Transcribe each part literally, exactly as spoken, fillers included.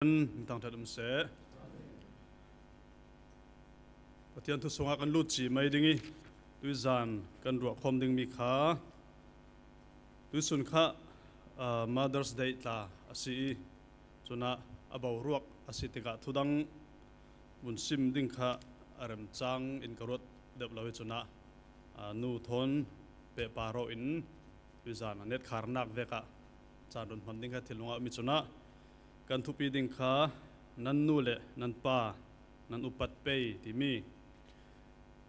Min thangṭhat um seh. Pathian thu sungah kan lut cih mai ding i, tuizan kan ruah khawm ding mi kha, tuisun kha, ah, Mother's Day tla a si i, cunah a boruak a si tikah thudang vun sim ding kha a remcang in ka ruat deuh lo i, cunah, ah, nu thawn pehpar aw in tuizan a netkhar nak vekah caan run hman ding kha thinlung a um i, cunah kan thupi ding kha nan nu le nan pa nan upat pei timi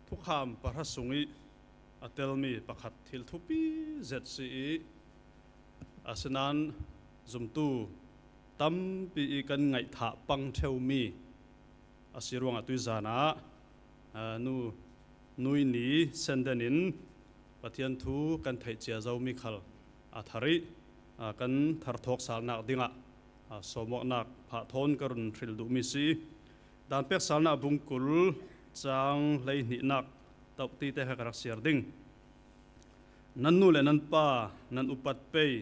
thukham pahra sung i a telmi pakhat thil thupi zet si i, asinain zumtu tampi i kan ngaihthah pang ṭheumi a si ruangah tuizan ah, ah, nu, Nuini Senden in Pathian thu kan theih cia zomi khal a thar i, ah, kan thar thawk salnak dingah, ah, sawmawknak phah thawn ka run hril duhmi si. Dan pek salnak bung kul cang hleihnihnak tawh tite kha ka rak siar ding. Nan nu le nan pa nan upat pei.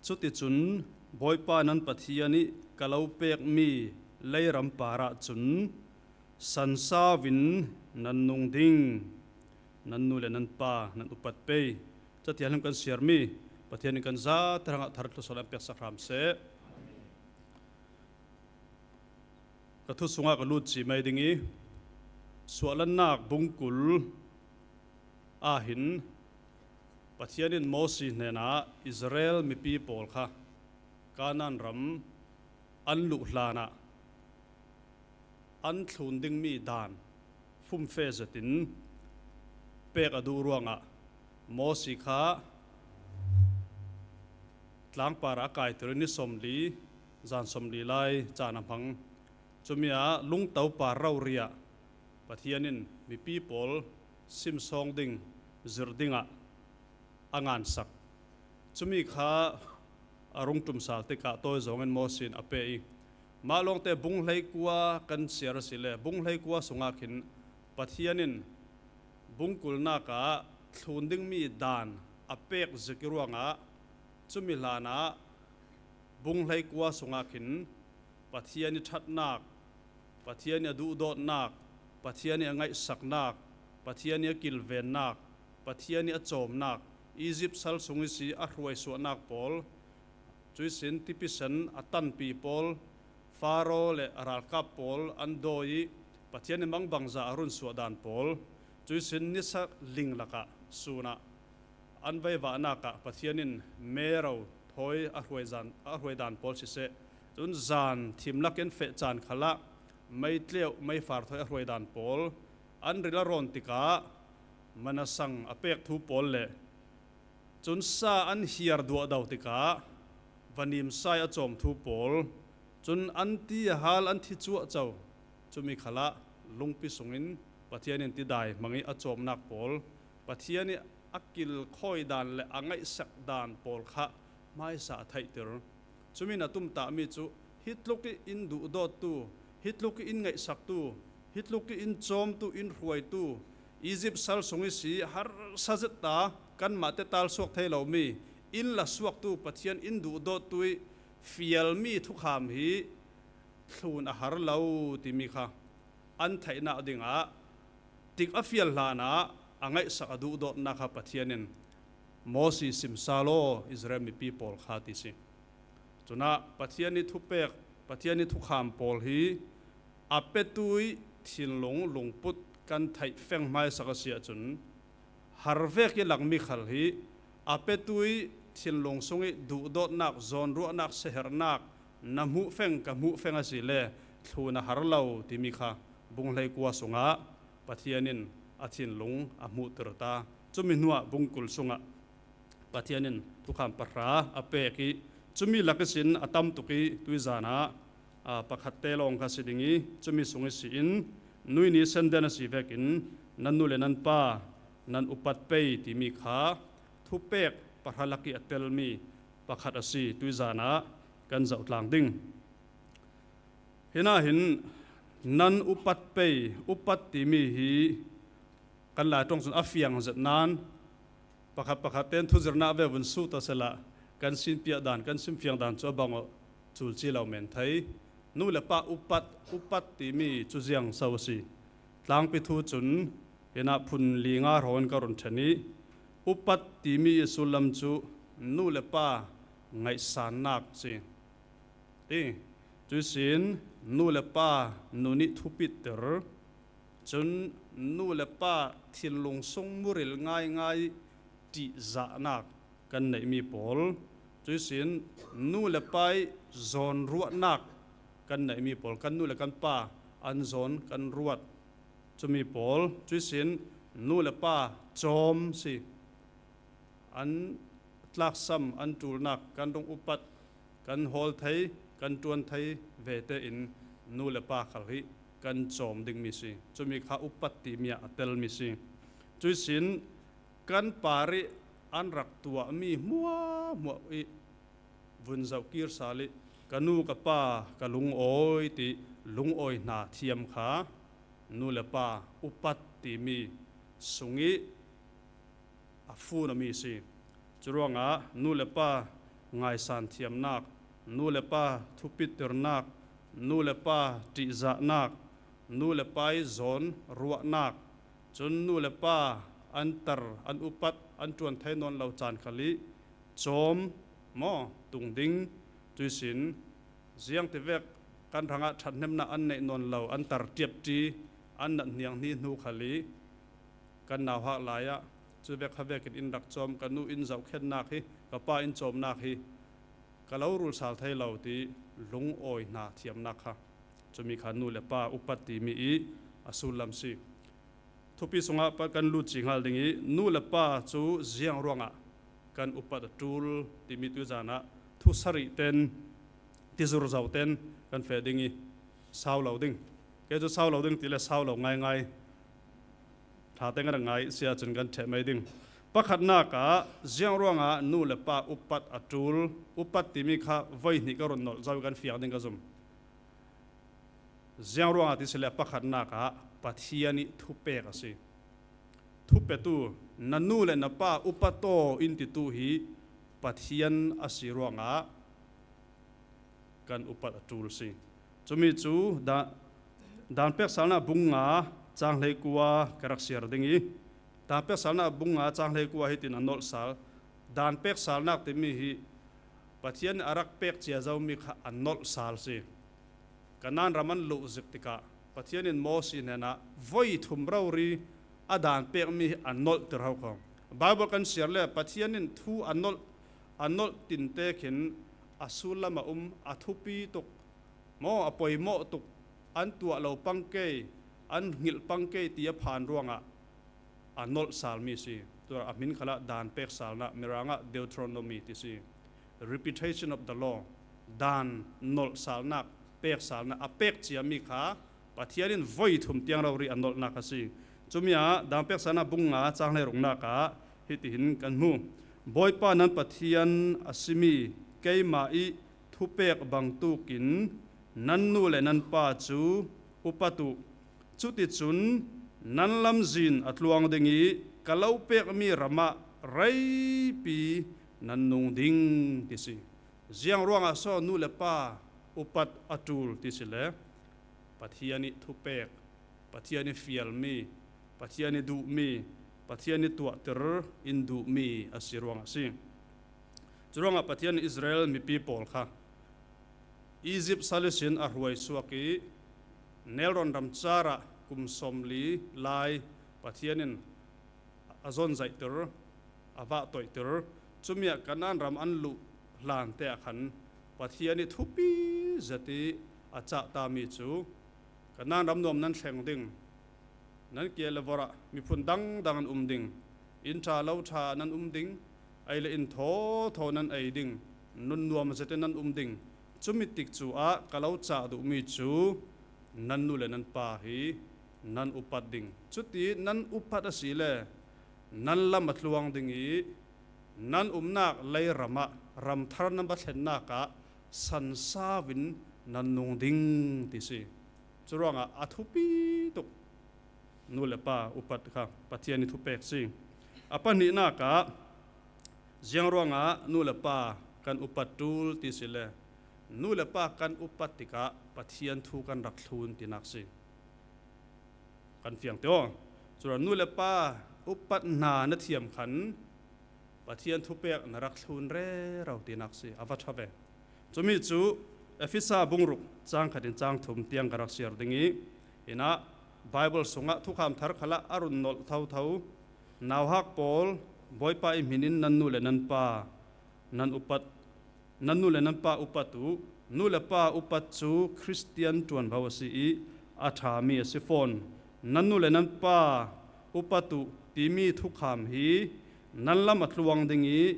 Cuticun Bawipa nan Pathian i ka lo pekmi leiram parah cun sansau in nan nung ding. Nan nu le nan pa nan upat pei. Cathiang hlim kan siarmi Pathian in kan zate hrangah thar thluasuah an peksak hram seh. Ka thu sungah ka lut cih mai ding i, suahlannak bung kul ah hin Pathian in Mosi hnenah Israel mipi pawl kha Kanaan ram an luh hlanah an thlun dingmi dan fumfe zetin pek a duh ruangah Mosi kha tlangpar a kaiter i ni sawmli, zan sawmli lai caan a hmang. Cumi ah lungto par rori ah Pathian in mipi pawl simsawng ding, zir dingah a ngansak. Cumi kha a rung ṭum sal tikah tawi zawngin Mosi in a pe i, mah lawngte bung hleikua kan siar a si le, bung hleikua sungah khin Pathian in bung kulnak ah thlun dingmi dan a pek zik i ruangah, cumi hlanah bung hleikua sungah khin Pathian i ṭhatnak, Pathian i a duhdawtnak, Pathian i a ngaihsaknak, Pathian i a kilvennak, Pathian i a cawmnak, Egypt sal sung i si a hruaisuahnak pawl, cuisin tipisen a tanpi pawl, Faro le a ralkap pawl an dawi i Pathian i mangbangza a runsuah dan pawl, cuisin nisa ling lakah sunah an veivahnak ah Pathian in mero thawi a hruai zan, a hruai dan pawl siseh, cun zan thim lakin feh caan khalah meitleuh meifar thawi a hruai dan pawl, an ril a rawn tikah manasang a pek thu pawl le cun sa an hiar duahdo tikah vanimsa i a cawm thu pawl, cun an ti a hal, an thi cuahco, cumi khalah lungpi sungin Pathian in tidai hmang i a cawmnak pawl, Pathian i a kilkhawi dan le a ngaihsak dan pawl kha hmaisa a theihter. Cumi in a tumtahmi cu hi tluk i in duhdawttu, hi tluk i in ngaihsaktu, hi tluk i in cawmtu, in hruaitu, Egypt sal sung i si harsa zet ta kanmah te talsuak thei lomi in lasuaktu Pathian in duhdawttu i fialmi thukham hi thlun a har lo timi kha an theihnak dingah tik a fial hlanah a ngaihsak a duhdawtnak kha Pathian in Mosi simsa law Israel mipi pawl kha ti si. Cunah Pathian i thupek, Pathian i thukham pawl hi a petu i thinlung lungput kan theih feng hmaisak a si ahcun, har vek i langmi khal hi a petu i thinlung sung i duhdawtnak, zawnruahnak, siaherhnak na hmuh feng, ka hmuh feng a si le thlun a har lo timi kha bung hleikua sungah Pathian in a thinlung a hmuhter ta. Cumi hnuah bung kul sungah Pathian in thukham pahra a pek i, cumi lak ihsin a tam tuk i tuizan ah, aa, pakhatte lawng kha si ding i, cumi sung ihsin Nuini Senden a si vekin nan nu le nan pa nan upat pei timi kha thupek pahra lak i a telmi pakhat a si. Tuizan ah kan zohtlang ding. Hinah hin nan upat pei, upat timi hi kan Lai ṭong cun a fiang zet nain pakhat pakhat tein thuzirnak ve vun sut a si la, kan sinpiak dan, kan simfiang dan cu a bang aw. sulci lo men thei. Nu le pa upat, upat timi cu ziang so a si? Tlangpi thu cun hinah phun li nga hrawng in ka run ṭhen i upat timi i sullam cu nu le pa ngaihsannak si. Ti, cuihsin nu le pa nun i thupittir, cun nu le pa thinlung sung muril ngaingai ṭihzahnak kan neihmi pawl, cuihsin nu le pa i zawnruahnak kan neihmi pawl, kan nu le kan pa an zawn kan ruat cumi pawl, cuihsin nu le pa cawm si. An tlaksam, an ṭulnak, kan rung upat, kan hawl thei, kan ṭuan thei ve tein nu le pa khal hi kan cawm dingmi si. Cumi kha upat timi ah a telmi si. Cuihsin kan par i an rak tuahmi hmuahhmuah i vun zoh kir sal i ka nu ka pa ka lungawi ti lungawi hna thiam kha nu le pa upat timi sung i a fun a mi si. Curuangah nu le pa ngaisan thiamnak, nu le pa thupittirnak, nu le pa ṭihzahnak, nu le pa i zawn ruahnak, cun nu le pa an tar, an upat, an ṭuan thei nawn lo caan khal i cawm maw tung ding, cuihsin ziangtivek kan hrangah ṭhathnemnak an neih nawn lo, an tar ṭiapṭi, an nat hnianghni hnu khal i kan nauhak lai ah cu vek kha vekin in rak cawm, ka nu in zohkhennak hi, ka pa in cawmnak hi ka lo rul sal thei lo ti lungawi hna thiamnak kha, cumi kha nu le pa upat timi i a sullam si. Thupi sungah pa kan lut ci hngal ding i nu le pa cu ziang ruangah kan upat a ṭul timi tuizan ah thu sarih ten, tizur zo ten kan feh ding i sau lo ding. Kei cu sau lo ding ti le sau lo ngaingai. Ṭha teng a rak ngai si ahcun kan ṭheh mai ding. Pakhatnak ah ziang ruangah nu le pa upat a ṭul, upat timi kha voi hnih ka run nolh zo i kan fiang ding ka zum. Ziang ruangah ti si le pakhatnak ah Pathian i thupek a si. Thupetu, na nu le na pa upat aw in titu hi Pathian a si ruangah kan upat a ṭul si. Cumi cu da-, Daan peksalnak bung nga cang hleikua ka rak siar ding i, Daan peksalnak bung nga cang hleikua hitin a nolh sal. Daan peksalnak timi hi Pathian in a rak pek cia zomi kha a nolh sal si. Kanaan ram an luh zik tikah Pathian in Moses hnenah voi thum rori a daan pekmi hi a nolhtir ho ko. Bible kan siar le Pathian in thu a nolh, a nolh tinte khin a sullam a um, a thupi tuk maw, a poimawh tuk, an tuah lo pang kei, an hngilh pang kei ti a phan ruangah a nolh salmi si. Tua a hmin khalah daan peksalnak, Mirang ah Deuteronomy ti si. Repetition of the law. Daan nolh salnak, pek salnak, a pek ciami kha Pathian in voi thum tiang rori a nolhnak a si. Cumi ah daan peksalnak bung nga cang hleiruknak ah hitihin kan hmu. Bawipa nan Pathian a simi keimah i thupek bangtukin nan nu le nan pa cu upat uh. Cuticun nan lamzin a tluang ding i ka lo pekmi ramah reipi nan nung ding ti si. Ziang ruangah so nu le pa upat a ṭul ti si le Pathian i thupek, Pathian i fialmi, Pathian i duhmi, Pathian i tuahtir in duhmi a si ruangah si. Curuangah Pathian in Israel mipi pawl kha Egypt sal ihsin a hruai suak i nelrawn ram carah kum sawmli lai Pathian in a zawnzaihtir, a vahtoihtir. Cumi ah Kanaan ram an luh hlan te ah khan Pathian i thupi zet i a cahtami cu Kanaan ram nuam nan thleng ding, nan ke le vorh ah miphun dangdang an um ding, inn ṭha lo ṭha nan um ding, ei le inn thawthaw nan ei ding, nun nuam zet in nan um ding. Cumi tik cu ah ka lo cah duhmi cu nan nu le nan pa hi nan upat ding. Cuti nan upat a si le nan lam a tluang ding i nan umnak lei ram ah, ram thar nan va thlennak ah sansau in nan nung ding ti si. Curuangah a thupi tuk nu le pa upat kha Pathian i thupek si. A pahnihnak ah ziang ruangah nu le pa kan upat ṭul ti si le Nu le pa kan upat tikah Pathian thu kan rak thlun tinak si. Kan fiang te aw. Cura nu le pa upatna na thiam khan Pathian thupek na rak thlun rero tinak si. A va ṭha ve. Cumi cu Efesa bungruk cang khat in cang thum tiang ka rak siar ding i, hinah Baibal sungah thukham thar khalah a run nolh thotho. Nauhak pawl, Bawipa ih hmin in nan nu le nan pa nan upat, nan nu le nan pa upat uh. Nu le pa upat cu Khristian ṭuanvo a si i a ṭhami a si fawn. Nan nu le nan pa upat uh timi thukham hi nan lam a tluang ding i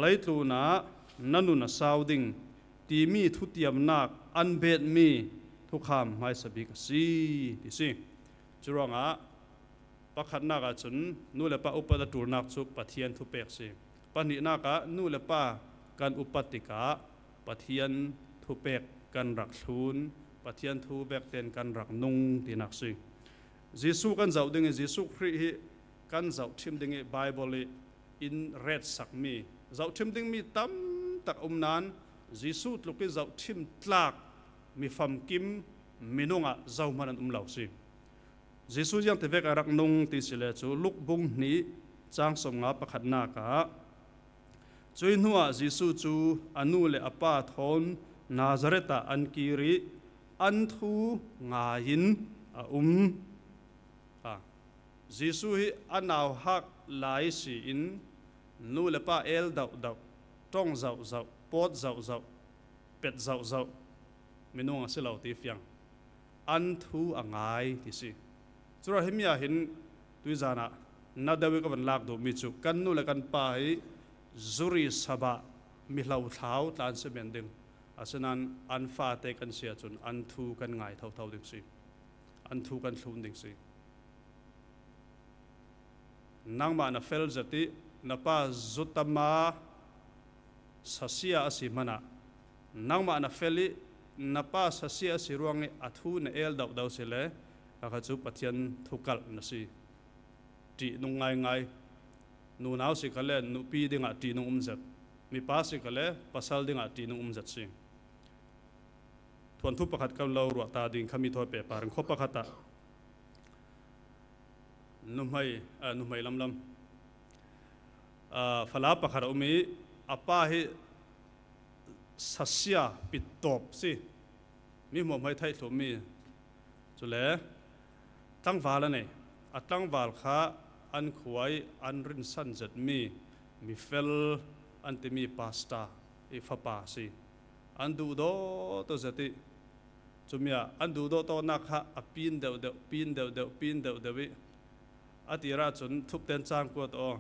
leitlun ah nan nun a sau ding timi thutiamnak an betmi thukham hmaisa bik a si ti si. Curuangah pakhatnak ahcun nu le pa upat a ṭulnak cu Pathian thupek si. Pahnihnak ah nu le pa kan upat tikah Pathian thupek kan rak thlun, Pathian thu vekten kan rak nung tinak si. Jesuh kan zoh ding i Jesuh Khrih hi kan zoh ṭhim ding i Baibal i in retsakmi, zoh ṭhim dingmi tam tak um nain Jesuh tluk i zoh ṭhim tlak mi famkim minung ah zohman an um lo si. Jesuh ziangtivek a rak nung ti si le cu Luk bung hnih cang sawmnga pakhatnak ah, cuih hnuah Jesuh cu a nu le a pa thawn Nazareth ah an kir i an thu ngai in a um. Ha. Jesuh hi a nauhak lai si in nu le pa el deuhdeuh, ṭong zohzoh, pawt zohzoh, pet zohzoh minung a si lo ti fiang. An thu a ngai ti si. Cura himi ah hin tuizan ah na deuh i ka van lak duhmi cu kan nu le kan pa hi zuri sabah mi hlothlau tla an si men ding. Asinain an fate kan si ahcun an thu kan ngai thotho ding si. An thu kan thlun ding si. Nangmah na fel zet i na pa zutama sasia a si hmanah nangmah na fel i na pa sasia a si ruangih a thu na el deuhdeuh si le, a kha cu Pathian thukalh na si. Ṭihnung ngaingai. Nunau si khale nupi dingah ṭihnung um zet. Mipa si khale pasal dingah ṭihnung um zet si. Thuanthu pakhat kan lo ruah ta ding khami thawi pehpar in khua pakhat ah nuhmei, ah, nuhmei lamlam, ah, fala pakhat a um i a pa hi sasia pittawp si. Mi hmuahhmuah i theih thluhmi cule tlangval a nei. A tlangval kha an khua i an rinsan zetmi mifel an timi pasta i fapa a si. An duhdawt aw zet i cumi ah an duhdawt awknak kha a pin deuhdeuh, pin deuhdeuh, pin deuhdeuh i a tir ahcun thupten cang kuat aw.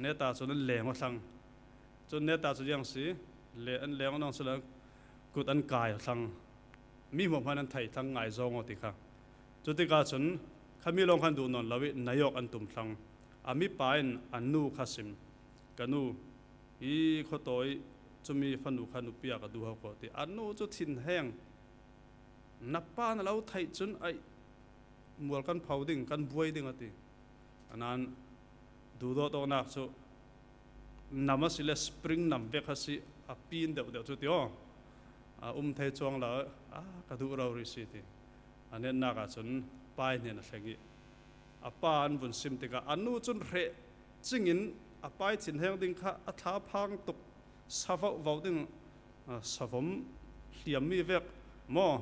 Neta cun an leng aw thlang. Cun neta cu ziang si, le an leng aw nang si le kut an kai aw thlang. Mi hmuahhmuah an thei thlang ngai zong aw ti kha. Cutikah cun khami lawng khan duh nawn lo i nai awk an tum thlang. A mipa in a nu kha sim. Ka nu, hi khuatawi cumi fanu kha nupi ah ka duh hau ko ti. A nu cu thinheng. Na pa na lo theih cun ai mual kan pho ding, kan buai ding a ti. A nan duhdawt awknak cu nam a si le spring nam vek a si, a pin deuhdeuh cu ti aw. A um thei cuang lo, a ka duh rori si ti. A netnak ahcun pai hnen a thleng i a pa an vun sim tikah a nu cun hreh cingin a pai thinheng ding kha a thlaphang tuk, sa vovo ding, a, savom hliammi vek maw?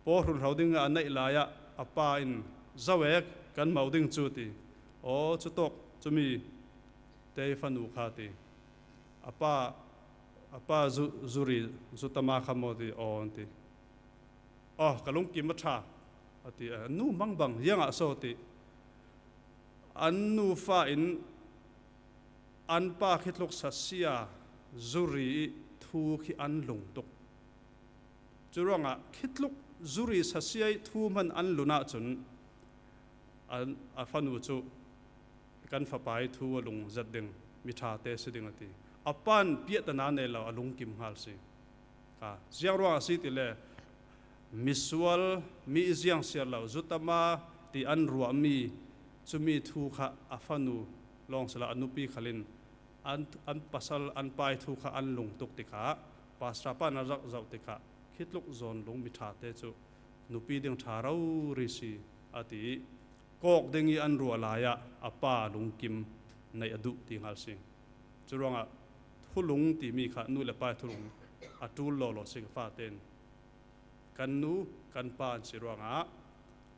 Paw hrulhlo ding a neih lai ah a pa in, "Zo e, kan mo ding cu," ti. "Aw, cutawk cumi te fanu kha," ti. A pa, a pa zu, zuri, zutama kha maw ti, "Aw," an ti. "Aw, ka lungkim a ṭha," a ti. "A nu mangbang, ziangah so?" ti. An nufa in an pa khitluk sasia zuri i thu khi an lung tuk. Curuangah khitluk zuri sasia i thu hman an lun ahcun an, a fanu cu kan fapa i thu a lung zat ding, miṭha te si ding a ti. A pan piahtana nei lo, a lungkim hngal si. Kha, ziang ruang a si ti le, misual, mi i ziang siar lo, zutama ti an ruahmi cumi thu kha a fanu lawng si lo, a nupi khalin an, an pasal, an pai thu kha an lung tuk ti kha Pastor pa na zak zauh tikah khitluk zawn lung mi ṭhate cu nupi ding ṭha rori si a ti i kawk ding i an ruah lai ah a pa lungkim neih a duh ti hngal si. Curuangah thulung timi kha nu le pa i thulung a ṭul lawlaw si ka fate in. Kan nu, kan pa an si ruangah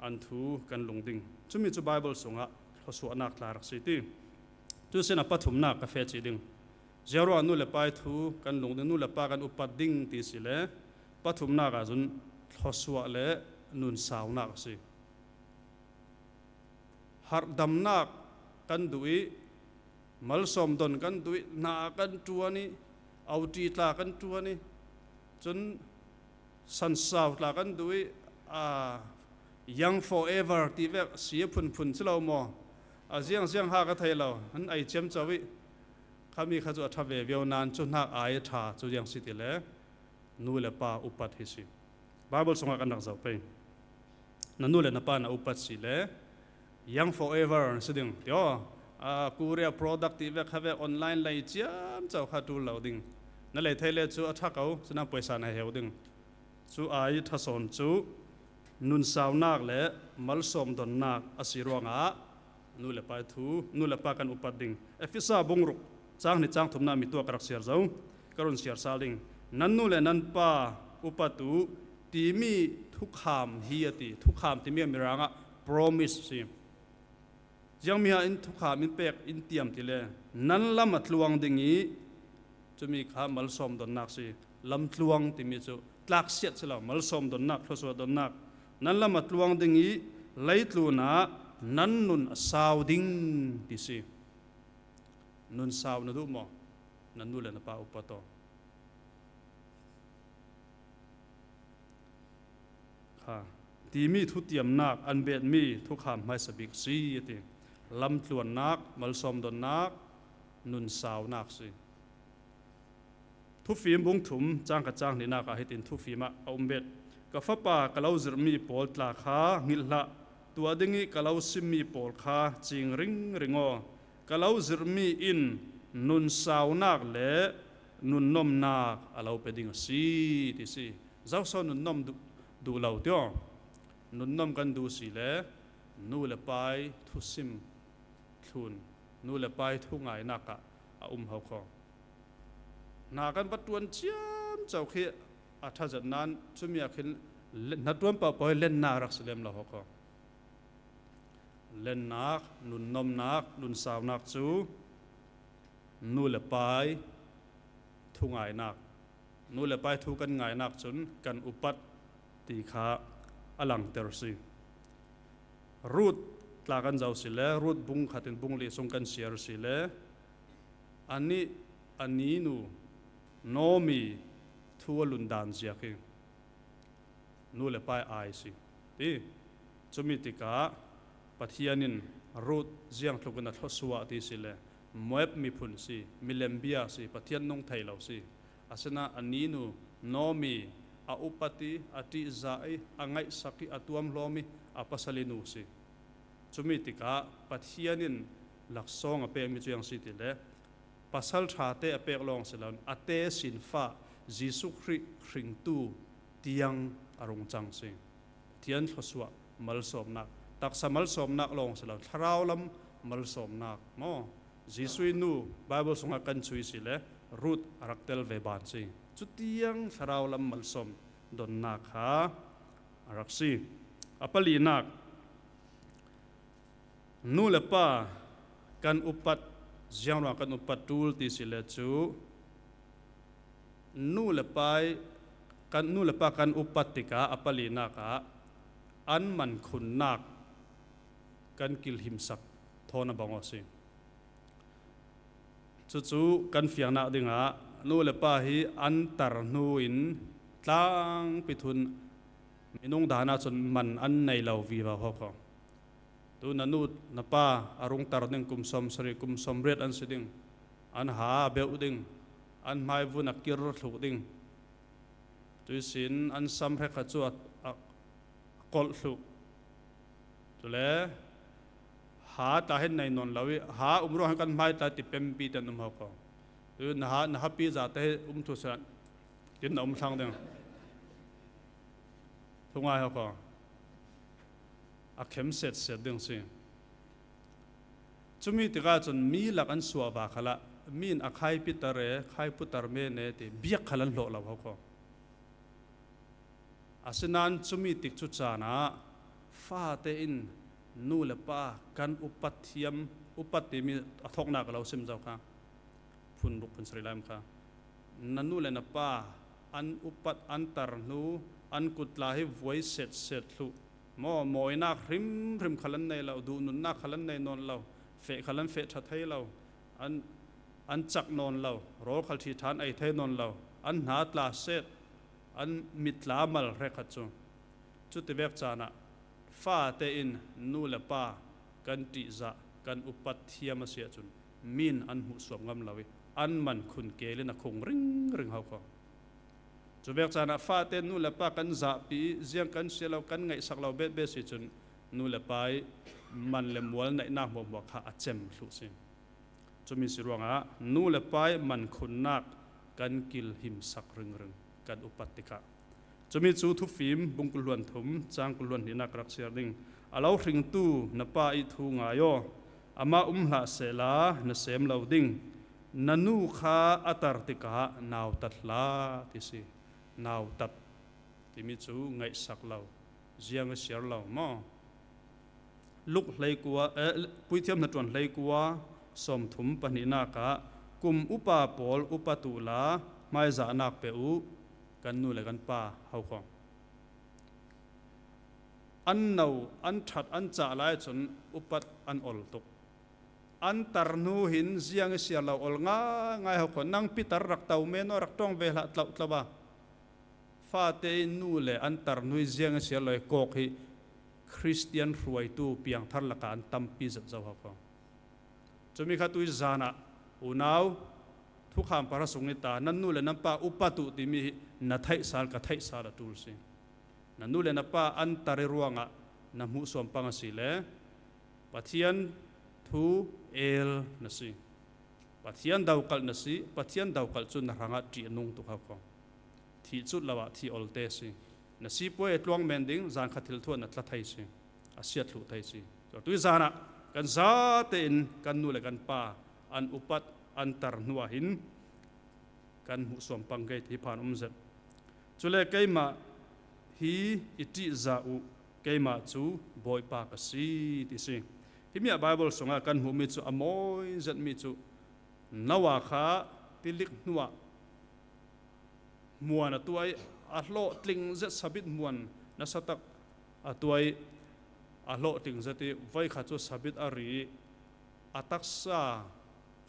an thu kan lung ding. Cumi cu Baibal sungah thluasuahnak tla rak si ti. Cu sin a pathumnak ka feh cih ding. Ziaruah nu le pa i thu kan lung ding, nu le pa kan upat ding ti si le pathumnak ahcun thluasuah le nunsaunak a si. Harhdamnak kan duh i, malsawm don kan duh i, hna kan ṭuan i, auṭi tla kan ṭuan i, cun sansau tla kan duh i, aa, young forever ti vek si a phunphun si lo maw? A ziangziang ha ka thei lo, an ei ciamco i, khami kha cu a ṭha ve viau nain cu hnak ai a ṭha cu ziang si ti le nu le pa upat hi si. Baibal sungah kan rak zoh pei. Na nu le na pa na upat si le young forever na si ding ti aw. A, Korea product ti vek kha vek online lei ciamco kha ṭul lo ding. Na lei thei le cu a ṭha ko, cu na pawisa na heu ding. Cu ai ṭha sawn cu nunsaunak le malsawm donnak a si ruangah nu le pa thu, nu le pa kan upat ding. Efesa bung ruk cang hnih cang thumnak mi tuah ka rak siar zo, ka run siar sal ding. Nan nu le nan pa upat u timi thukham hi a ti. Thukham timi a mirang ah promise si. Ziangmi ah in thukham in pek in tiam ti le nan lam a tluang ding i cumi kha malsawm donnak si. Lam tluang timi cu tlaksiat si lo, malsawm donnak, thluasuah donnak. Nan lam a tluang ding i leitlun ah nan nun a sau ding ti si. Nun sau na duh maw? Na nu le na pa upat aw. Kha. Timi thutiamnak an betmi thukham hmaisa bik si a ti. Lamtluannak, malsawm donnak, nunsaunak si. Thufim bung thum cang khat cang hnihnak ah hitin thufim ah a um bet. Ka fapa ka lo zirhmi pawl tla kha hngilh hlah, tuah ding i ka lo simmi pawl kha cing ringring aw. Ka lo zirhmi in nunsaunak le nunnomnak a lo pe ding a si ti si. Zoso nunnom duh, duh lo tiaw. Nunnom kan duh si le nu le pa i thusim thlun, nu le pa i thungainak ah a um ho kho. Hna kan va ṭuan ciamco khi a ṭha zet nain cumi ah khin le-, hnaṭuan paohpaoh hi lennak rak si lem lo ho kho. Lennak, nunnomnak, nunsaunak cu nu le pa i thungainak, nu le pa i thu kan ngainak cun kan upat ti kha a langter si. Ruth tla kan zoh si le, Ruth bung khat in bung li sung kan siar si le, anih a ninu Naomi thu a lundan ziak hi nu le pa i ai si ti. Cumi tikah Pathian in Ruth ziangtluk in a thluasuah ti si le, Moab miphun si, milem bia si, Pathian nung thei lo si. Asinain a ninu Naomi a upat i, a ṭihzah i, a ngaihsak i, a tuamhlawm i, a pasal i nu si. Cumi tikah Pathian in laksawng a pekmi cu ziang si ti le, pasal ṭhate a pek lawng si loin a te sinfa Jesuh Khrih hringtu tiang a rung cang si. Pathian thluasuah malsawmnak, taksa malsawmnak lawng si lo, thlarau lam malsawmnak maw? Jesuh i nu Baibal sungah kan chuih si le Ruth a rak tel ve ban si. Cutiang thlarau lam malsawm donnak kha a rak si. A palinak, nu le pa kan upat, ziangruang kan upat ṭul ti si le cu, nu le pa i kan, nu le pa kan upat tikah a palinak ah an man khunnak kan kilhimsak thawn a bang aw si. Cucu kan fiangnak dingah nu le pa hi an tar hnu in tlangpi thun minung dan ahcun man an nei lo vivo hawk hawk. Tu na nu na pa a rung tar ding kum sawmsarih, kum sawmriat an si ding. An ha a beuh ding, an hmaivun a kir thluh ding. Tuisin an sam hrekha cu a, a kolh thluh. Cule ha tla hin nei nawn lo i, ha um ruang hin kan hmai tla ti pempi ten um hawk hawk. Tu na ha, na hapi zate hi um thu san. Tin na um thlang ding. Thungai ho ko. A khem set set ding si. Cumi tikah cun mi lak an suah va khalah, mi in a khaipi tar e, khaipu tar men e ti biak khal an hlawh lo ho ko. Asinain cumi tik cu caan ah fate in nu le pa kan upat thiam, upat timi a thawknak a lo sim zo kha. Phun ruk phun sarih lai kha. Na nu le na pa an upat, an tar hnu, an kut tla hi vuai set set thluh. Maw, mawinak hrimhrim khal an nei lo, duhnunnak khal an nei nawn lo, feh khal an feh ṭha thei lo, an, an cak nawn lo, rawl khal ṭhi ṭha an ei thei nawn lo, an hna tla set, an mit tla mal hrekkhat cu. Cutivek caan ah fate in nu le pa kan ṭihzah, kan upat thiam a si ahcun, mi in an hmuhsuam ngam lo i an man khun kel in a khung ringring ho kho. Cuvek caan ah fate in nu le pa kan zahpi i ziang kan si lo, kan ngaihsak lo betbet si cun, nu le pa i man le mual naihnak hmuahhmuah kha a cem thluh si. Cumi si ruangah nu le pa i man khunnak kan kilhimsak ringring, kan upat tikah. Cumi cu Thufim bung kul hluan thum, cang kul hluan hnihnak ka rak siar ding. A lo hringtu na pa i thu ngai aw, amah um hlah sehla na sem lo ding. Na nu kha a tar tikah nautat hlah, ti si. Nautat timi cu ngaihsak lo, ziang a siar lo maw? Luk hleikua, eh, Puithiam hnaṭuan hleikua sawmthum pahnihnak ah, kum upa pawl upat uhla hmaizahnak pe uh, kan nu le kan pa ho kho. An no, an ṭhat, an cah lai cun upat an ol tuk. An tar hnu hin ziang i siar lo ol ngaingai ho kho. Nang pitar rak to men aw, rak ṭong ve hlah tlauh tlauh a. Fate in nu le an tar hnu hi ziang i siar lo i kawk hi Khristian hruaitu piangthar lakah an tampi zet zo ho kho. Cumi kha tui zan ah unau, thukham pahra sung ni ta, nan nu le nan pa upat uh timi hi na theih sal, ka theih sal a ṭul si. Na nu le na pa an tar i ruangah na hmuhsuam pang a si le Pathian thu el na si. Pathian dokalh na si, Pathian dokalh cu na hrangah ṭih a nung tuk ho kho. Thih cut lo ah thih olte si. Na sipuai a tluang men ding, zan khat thil thuah na tla thei si, a siat thluh thei si. Cun tui zan ah kan zate in kan nu le kan pa an upat, an tar hnu ah hin kan hmuhsuam pang ke ti hi phan um zet. Cule keimah hi i ṭihzah uh, keimah cu Bawipa ka si, ti si. Himi ah Baibal sungah kan hmuhmi cu a mawi zetmi cu Noah kha tilik hnuah hmuan a tuah i a hlawhtling zet, sabit hmuan nasatak a tuah i a hlawhtling zet i voikhat cu sabit a ri i a taksa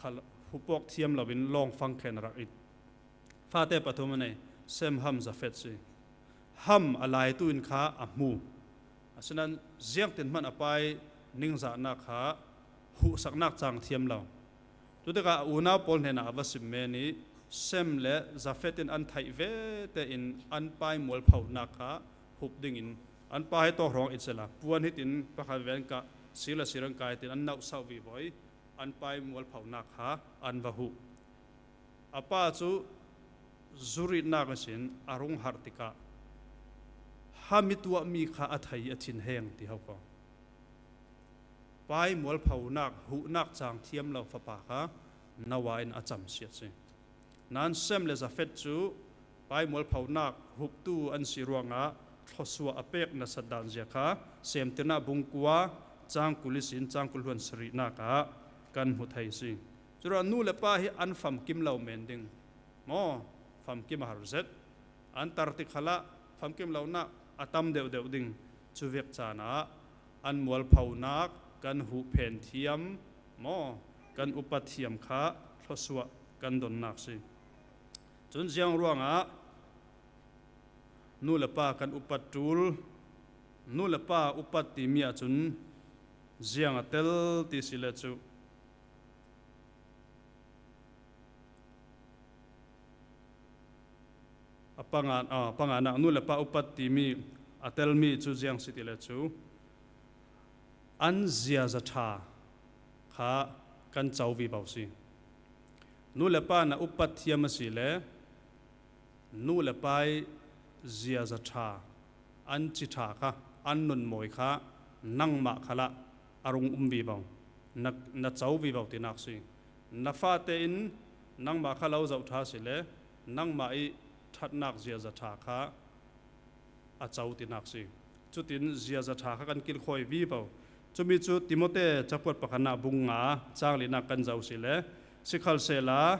khal hupawk thiam loin lawngfang khen a rak it. Fate pathum a nei, Sem, Ham, Jafet si. Ham a laitu in kha a hmu. Asinain ziangtin hmanh a pa i ningzahnak kha huhsaknak cang thiam lo. Cutikah a unau pawl hnenah a va sim men i Sem le Jafet in an theih ve tein an pa i mualphonak kha hup dingin an pa hi tawk hrawng it sehla puan hitin pakhat ven kah, sir le sir an kai tin an nauhsauh vivo i an pa i mualphonak kha an va huh. A pa cu zuritnak ihsin a rung harh tikah Ham i tuahmi kha a thei i a thinheng ti ho ko. Pa i mualphonak, huhnak cang thiam lo fapa kha Noah in a camsiat si. Nan Sem le Jafet cu pa i mualphonak huptu an si ruangah thluasuah a pek nasat dan zia kha Semtirnak bung kua cang kul ihsin cang kul hluan sarihnak ah kan hmu thei si. Curuangah nu le pa hi an famkim lo men ding maw? Famkim a har zet. An tar tik khalah famkim lonak a tam deuhdeuh ding. Cuvek caan ah an mualphonak kan huhphen thiam maw, kan upat thiam kha thluasuah kan donnak si. Cun ziang ruangah nu le pa kan upat ṭul, nu le pa upat timi ahcun ziang a tel ti si le cu a panga, a panganak nu le pa upat timi a telmi cu ziang si ti le cu an ziaza ṭha kha kan co vivo si. Nu le pa na upat thiam a si le Nu le pa i ziaza ṭha, an ci ṭha kha, an nunmawi kha, nangmah khalah a rung um vivo, na, na co vivo tinak si. Na fate in nangmah kha lo zoh ṭha si le, nangmah i ṭhatnak ziaza ṭha kha a co tinak si. Cutin ziaza ṭha kha kan kilkhawi vivo. Cumi cu Timote cakuat pakhatnak bung nga cang linak kan zoh si le, sikhalsehla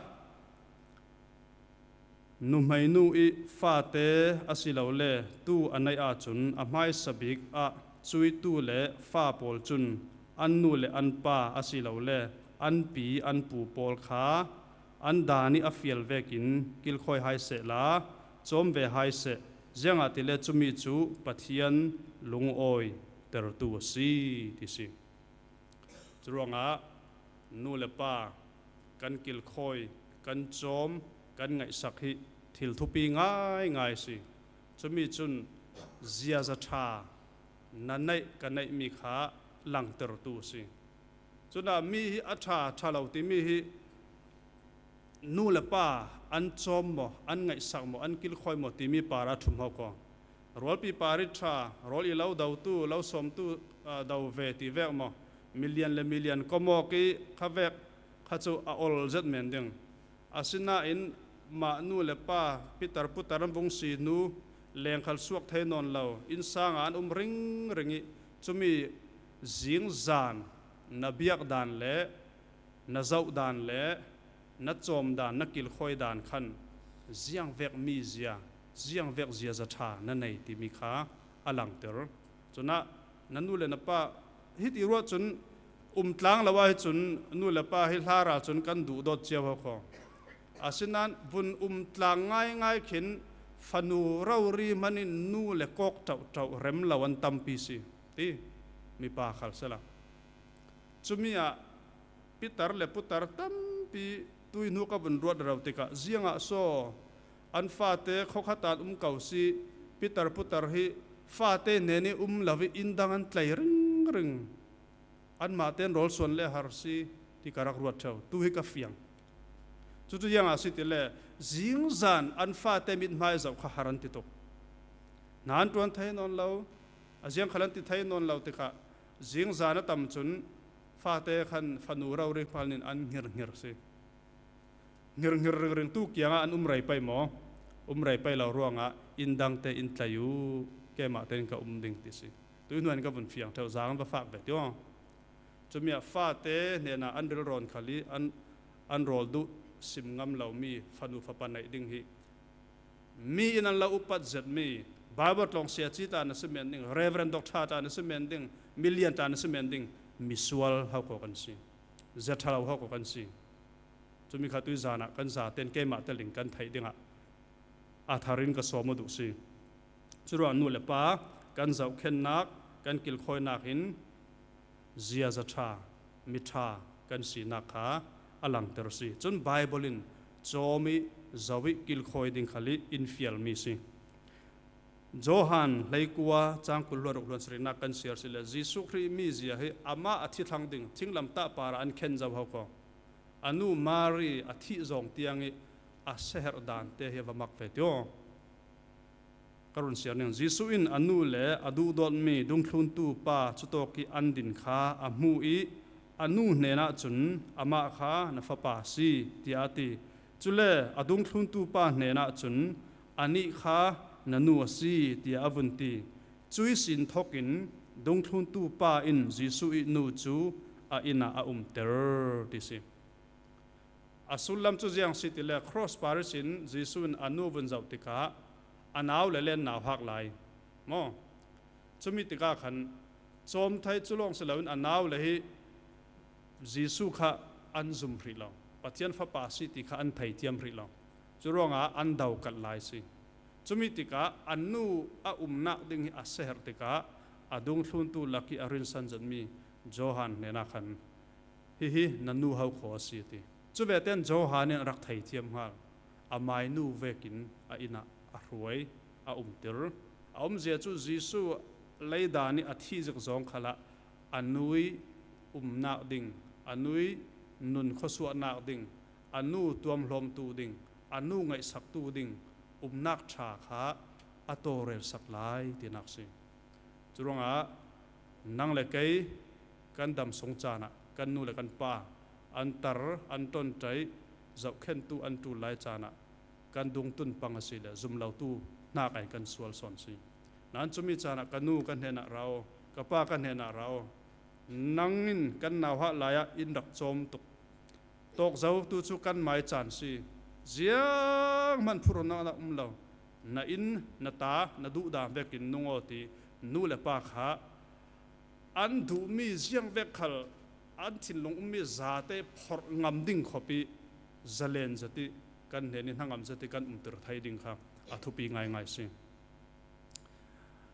nuhmeinu i fate asilole tuu a neih ahcun a hmaisa bik ah cuitu le fa pawl cun an nu le an pa asilole an pi an pu pawl kha an dan i a fial vekin kilkhawi hai sehla, cawm ve hai seh, ziangahtile cumi cu Pathian lungawi tertu a si, ti si. Curuangah nu le pa kan kilkhawi, kan cawm, kan ngaihsak hi thil thupi ngaingai si. Cumi cun ziaza ṭha na neih, ka neihmi kha langtertu a si. Cunah mi hi a ṭha, ṭha lo timi hi nu le pa an cawm maw, an ngaihsak maw, an kilkhawi maw timi par a ṭhum ho ko. Rualpi par i ṭha, rawl i lo dotu, lo sawmtu, aa, do ve ti vek maw, milian le milian kom awk i kha vek kha cu a ol zet men ding. Asinain mah nu le pa pitar putar an vung si hnu lengkhal suak thei nawn lo, innsang ah an um ringring i cumi zingzan na biak dan le na zoh dan le na cawm dan, na kilkhawi dan khan ziangvek mizia, ziangvek ziaza ṭha na nei timi kha a langter. Cunah na nu le na pa hiti ruah cun um tlang lo ah hi cun nu le pa hi hla ra cun kan duh dawt cio ho kho. Asinain vun um tlang ngaingai khin fanu rori hmanin nu le kawk ṭauhṭauh rem lo an tampi si ti mipa khal sela. Cumi ah pitar le putar tampi tui hnu ka vun ruat rero tikah, ziangah saw an fate khawkhat ah an um ko si, pitar putar hi fate hnen i um lo i inn dang an tlei ringring. Anmah tein rawl suan le har si ti ka rak ruat ṭheu. Tu hi ka fiang. Cucu ziangah si tile, zingzan an fate mithmai zoh kha har an ti tuk. Hna an ṭuan thei nawn lo, a ziang khal an ti thei nawn lo tikah, zingzan a tam cun fate khan fanu rori hmang in an hnirhnir si. Hnirhnir ringring tu kiangah an um rei pei maw? Um rei pei lo ruangah inn dangte in tlei u, keimah tein ka um ding ti si. Tui hnuan ka vun fiang ṭheu, zang an va fak ve tiang. Cumi ah fate hnenah an rilrawn khal i an, an rawl duh sim ngam lomi fanu fapa neih ding hi mi in an lo upat zetmi, Baibal tlawng siaci ta na si men ding, Reverend Doctor ta na si men ding, milian ta na si men ding, misual ho ko kan si, zia ṭha lo ho ko kan si. Cumi kha tui zan ah kan zaten keimah teling kan theih dingah a thar in ka sawm aw duh si. Curuang nu le pa kan zohkhennak, kan kilkhawinak in ziaza ṭha, mi ṭha kan sinak kha a langter si. Cun Baibal in cawm i zoh i kilkhawi ding khal i in fialmi si. Johan hleikua cang kul hluan ruk hluan sarihnak kan siar si le, Jesuh Khrih mizia hi amah a thi thlang ding thinglamtah parah an khen zo ho ko. A nu Mari a thih zawng tiang i a siaherh dante hi a va mak ve tio. Ka run siar ning. Jesuh in a nu le a duhdawtmi dungthluntu pa cutawk i an din kha a hmuh i a nu hnenah cun, "Amah kha na fapa a si," tiah a ti. Cule a dungthluntu pa hnenah cun, "Anih kha na nu a si," tiah a vun ti. Cui sin thokin dungthluntu pa in Jesuh i nu cu a inn ah a umter ti si. A sullam cu ziang si tile, cross par ihsin Jesuh in a nu vun zoh tikah a nau le len nau hak lai maw? Cumi tikah khan cawm thei cu lawng si loin a nau le hi Jesuh kha an zum hrih lo, Pathian Fapa si ti kha an thei thiam hrih lo. Curuangah an dokalh lai si. Cumi tikah a nu a umnak ding hi a siaherh tikah a dungthluntu lak i a rinsan zetmi Johan hnenah khan, "Hihi na nu ho kho a si," a ti. Cu vete in Johan in a rak thei thiam hngal. Amai nu vekin a inn ah a hruai, a umtir. A umzia cu Jesuh leidan i a thih zik zawng khalah a nu i umnak ding, a nu i nun khuasuahnak ding, a nu tuamhlawmtu ding, a nu ngaihsaktu ding, umnak ṭha kha a tawlrelsak lai tinak si. Curuangah nang le kei kan dam sung caan ah kan nu le kan pa an tar, an ṭonṭaih, zohkhentu an ṭul lai caan ah kan dungtun pang a si le zumlotu hnak ai kan sual sawn si. Nan cumi caan ah ka nu ka hnenah ra aw, ka pa ka hnenah ra aw, nang in kan nauhak lai ah in rak cawm tuk. Tawk zo tu cu kan mai caan si. Zianghman phurhnak um lo. Na inn, na ta, na duhdan vekin nung aw ti nu le pa kha an duhmi ziang vek khal an thinlung ummi zate phorh ngam ding khawp i zalen zat i kan hnen i hnangam zat i kan umtir thei ding kha a thupi ngaingai si.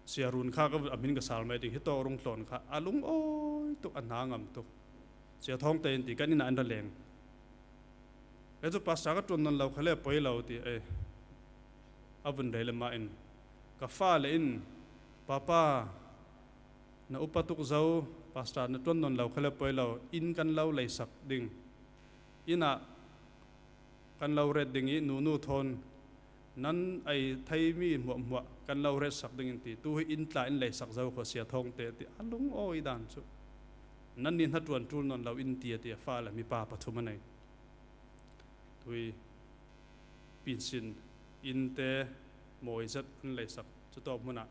Sia Run kha ka, a min ka sal mai ding, hitawk rung tlawn kha a lungawi tuk, a hna ngam tuk. Sia Thawngte in ti kan inn ah an ra leng. Kei cu pastor ka ṭuan nawn lo kha le poi lo ti, eh, a vun rel le mah in ka fale in, "Papa, na upa tuk zo, pastor na ṭuan nawn lo kha le poi lo, inn kan lo leisak ding, inn ah kan lo ret ding i nunu thawn nan ei theimi hmuahhmuah kan lo retsak ding in," ti. Tu hi inn tla in leisak zo kho, Sia Thawngte ti a lungawi dan cu. "Nannih hnaṭuan ṭul nawn lo in," ti a ti, a fale mipa pathum a nei. Tui pinsin innte mawi zet an leisak. Cutawk hmunah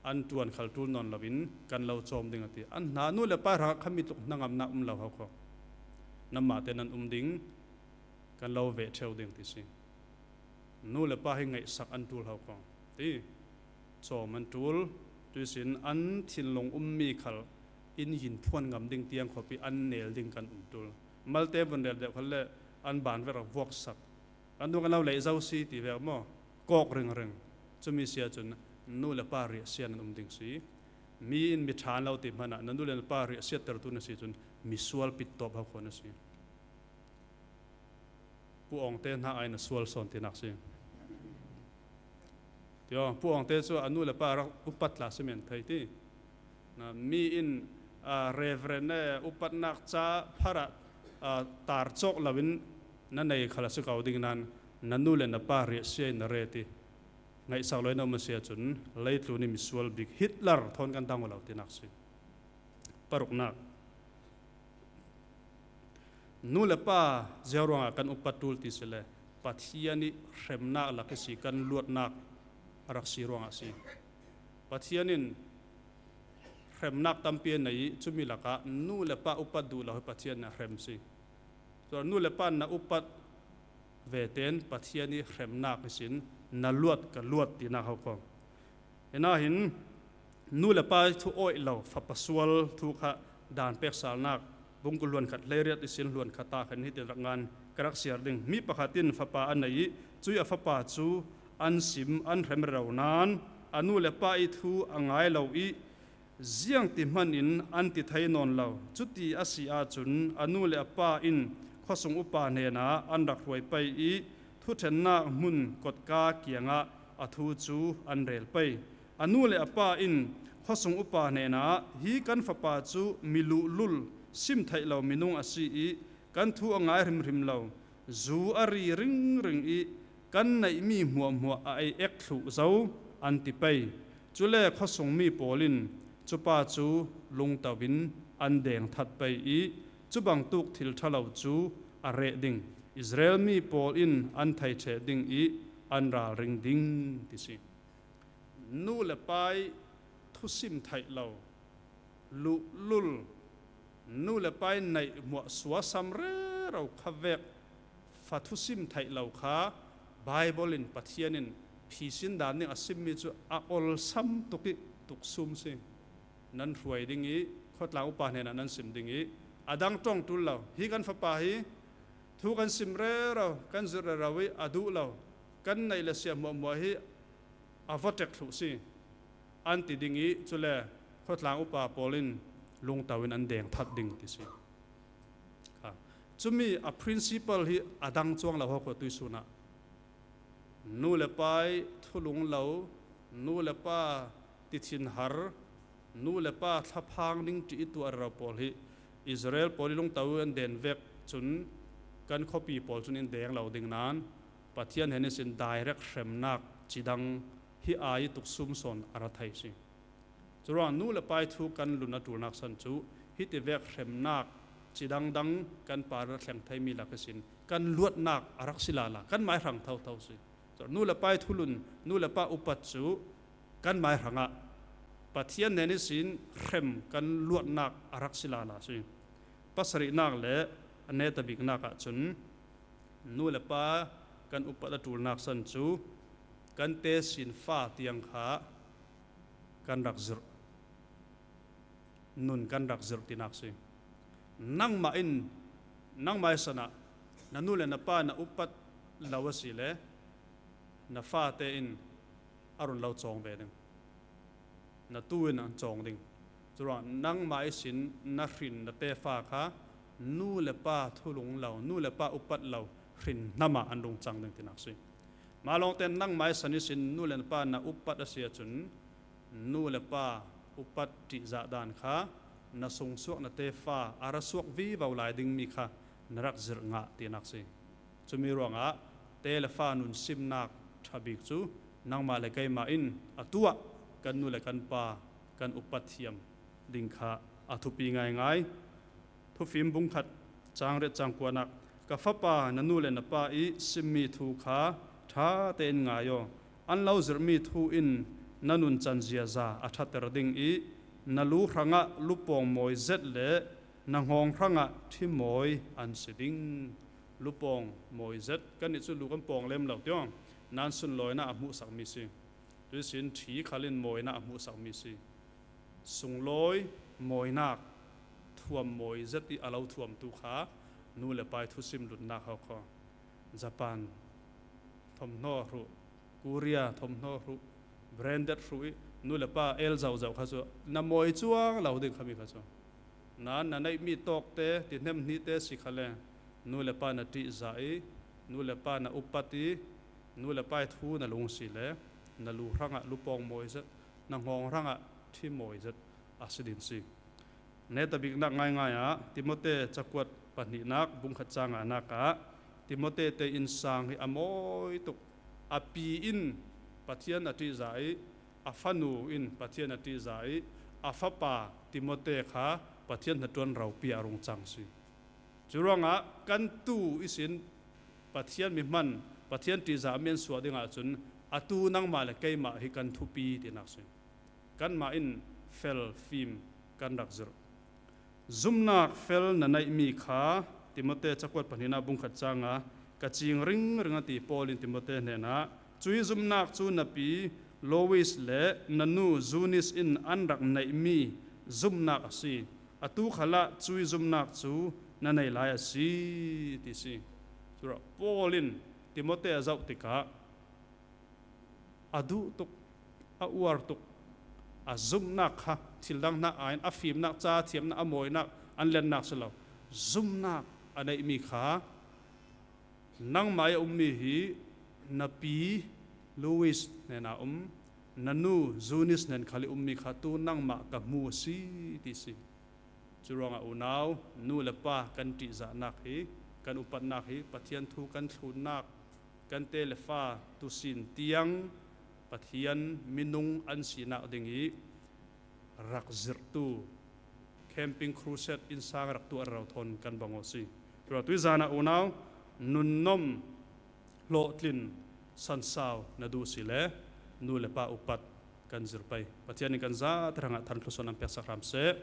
an ṭuan khal ṭul nawn loin kan lo cawm ding a ti. An hna nu le pa hrangah kha mi tluk hnangamnak um lo ho kho. Nanmah te nan um ding, kan lo veh ṭheu ding ti si. Nu le pa hi ngaihsak an ṭul ho kho ti. Cawm an ṭul, tuisin an thinlung ummi khal in yin phuan ngam ding tiang khawpi an nel ding kan um ṭul. Malte vun rel deuh khal le an ban vek rak vuaksak. Kan duh kan lo lei zo si ti vek maw? Kawk ringring. Cumi si ahcun nu le pa riahsia nan um ding si. Mi in mi ṭha an lo ti hmanah na nu le na pa riahsiattertu na si cun misual pittawp ho kho na si. Pu Awngte hna ai na sual sawn tinak si. Tio, Pu Awngte cu a nu le pa rak upat tla si men thei ti. Na, mi in, aa, Reverend e upatnak ca pharah, aa, tar cawk loin na nei khal a si ko ding nan na nu le na pa riahsia in na ret i ngaihsak lo in a um a si ahcun leitlun i misual bik Hitler thawn kan dang aw lo tinak si. Paruknak. Nu le pa ziaruangah kan upat ṭul ti si le Pathian i hremnak lak i si kan luatnak a rak si ruangah a si. Pathian in hremnak tampi a nei i cumi lakah nu le pa upat duh lo hi Pathian in a hrem si. Cun nu le pa na upat veten Pathian i hremnak ihsin na luat ka luat tinak ho kho. Hinahin nu le pa i thu awih lo fapa sual thu kha dan peksalnak bungkul hluan khat hleiriat ihsin hluan khat ah khan hitin rak ngan ka rak siar ding. Mi pakhat in fapa a nei i cuih a fapa cu an sim, an hrem rero nan a nu le pa i thu a ngai lo i ziangti hman in an ti thei nawn lo. Cuti a si ahcun a nu le a pa in khuasung upa hnenah an rak hruai pei i thuṭhennak hmun kotka kiangah a thu cu an rel pei. A nu le a pa in khuasung upa hnenah, "Hi kan fapa cu mi luhlul, sim theih lo minung a si i kan thu a ngai hrimhrim lo, zu a ri ringring i kan neihmi hmuahhmuah a ei ek thluh zo," an ti pei. Cule khuasungmi pawl in cupa cu lungto in an deng that pei i cubangtuk thil ṭha lo cu a reh ding, Israel mi pawl in an thei ṭheh ding i an ralring ding ti si. Nu le pa i thusim theih lo, luhlul, nu le pa i neih hmuah suasam rero kha vek fa thusim theih lo kha Baibal in Pathian in phisin dan ding a simmi cu a olsam tuk i tuksum si. Nan hruai ding i khuatlang upa hnenah nan sim ding i a dang ṭong ṭul lo. Hi kan fapa hi thu kan sim rero, kan zirh rero i a duh lo, kan neih le siah hmuahhmuah hi a va ṭek thluh si, an ti ding i cule khuatlang upa pawl in lungto in an deng that ding ti si. Kha. Cumi a principle hi a dang cuang lo ho khuatuisun ah nu le pa i thulung lo, nu le pa tithinhar, nu le pa thlaphang ding ṭih i tuah rero pawl hi Israel pawl i lungto an den vek cun kan khuapi pawl cun in deng lo ding nan Pathian hnen ihsin direct hremnak cidang hi ai tuksum sawn a ra thei si. Curuang nu le pa ih thu kan lun a ṭulnak san cu hiti vek hremnak cidangdang kan pa ra thleng theimi lak ihsin kan luatnak a rak si lala, kan mai hrang thotho si. Curuang nu le pa ih thulun, nu le pa upat cu kan mai hrangah Pathian hnen ihsin hrem kan luatnak a rak si lala si. Pasarihnak le a netabiknak ahcun nu le pa kan upat a ṭulnak san cu kan tesin fa tiang kha kan rak zirh, nun kan rak zirh tinak si. Nangmah in, nangmah ih sanah na nu le na pa na upat lo a si le na fate in a run lo cawng ve ding. Na tu in an cawng ding. Curuang nangmah ihsin na hrin na tefa kha nu le pa thulung lo, nu le pa upat lo hrin hnamah an rung cang ding tinak si. Mah lawngte nangmah ih san ihsin nu le na pa na upat a si ahcun nu le pa upat ṭihzah dan kha na sungsuak na tefa a ra suak vivo lai dingmi kha na rak zirh ngah tinak si. Cumi ruangah te le fa nun simnak ṭha bik cu nangmah le keimah in atu ah kan nu le kan pa kan upat thiam ding kha a thupi ngaingai. Thufim bungkhat cang riat cang kuanak, ka fapa, na nu le na pa ih simmi thu kha ṭha tein ngai aw. An lo zirhmi thu in na nuncan ziaza a ṭhater ding ih na lu hrangah lupawng mawi zet le na nghawng hrangah ṭhi mawi an si ding. Lupawng mawi zet, kannih cu lu kan pawng lem lo tiang nan sunlawinak a hmuhsakmi si. Cuihsin ṭhi khal in mawinak a hmuhsakmi si. Sunglawi mawinak thuam mawi zet ih a lo thuamtu kha nu le pa ih thusim lunnak ho kha. Japan thawmhnaw hruh, Korea thawmhnaw hruh, branded hruh ih nu le pa el zozo kha cu na mawi cuang lo ding khami kha cu. Nan na neihmi tawkte, tihnem hnihte si khale nu le pa na ṭihzah ih nu le pa na upat ih nu le pa ih thu na lung si le na lu hrangah lupawng mawi zet, na nghawng hrangah ṭhi mawi zet a si ding si. Netabiknak ngaingai ah Timote cakuat pahnihnak bungkhat cang nganak ah Timote te innsang hi a mawi tuk. A pi in Pathian a ṭihzah ih a fanu in Pathian a ṭihzah ih a fapa Timote kha Pathian hnaṭuan ropi a rung cang si. Curuangah kan tu ihsin Pathian mi hman, Pathian ṭihzah mi an suah ding ahcun atu nangmah le keimah hi kan thupi tinak si. Kanmah in fel fim kan rak zirh. Zumnak fel na neihmi kha Timote cakuat pahnihnak bungkhat canga ka cing ringring a ti Paul in Timote hnenah, cui zumnak cu na pi Lois le na nu Zunis in an rak neihmi zumnak a si. Atu khalah cui zumnak cu na nei lai a si, ti si. Curuah Paul in Timote a zoh tikah a duh tuk, a uar tuk, a zumhnak kha thil dang hna aiin a fimnak, ca thiamnak, a mawinak, an lennak si lo. Zumhnak a neihmi kha nangmah ih a ummi hi na pi Lois hnenah um, na nu Zunis hnen khal ih ummi kha tu nangmah ka hmu a si, ti si. Curuangah unau, nu le pa kan ṭihzahnak hi, kan upatnak hi, Pathian thu kan thlunnak, kan te le fa tusin tiang Pathian minung an sinak ding ih rak zirhtu, camping crusade innsang rak tuah rero thawn kan bang aw si. Curuah tuizan ah unau, nunnom hlawhtlin sansau na duh si le nu le pa upat kan zir pei. Pathian in kan zate hrangah than thluasawn an peksak hram seh.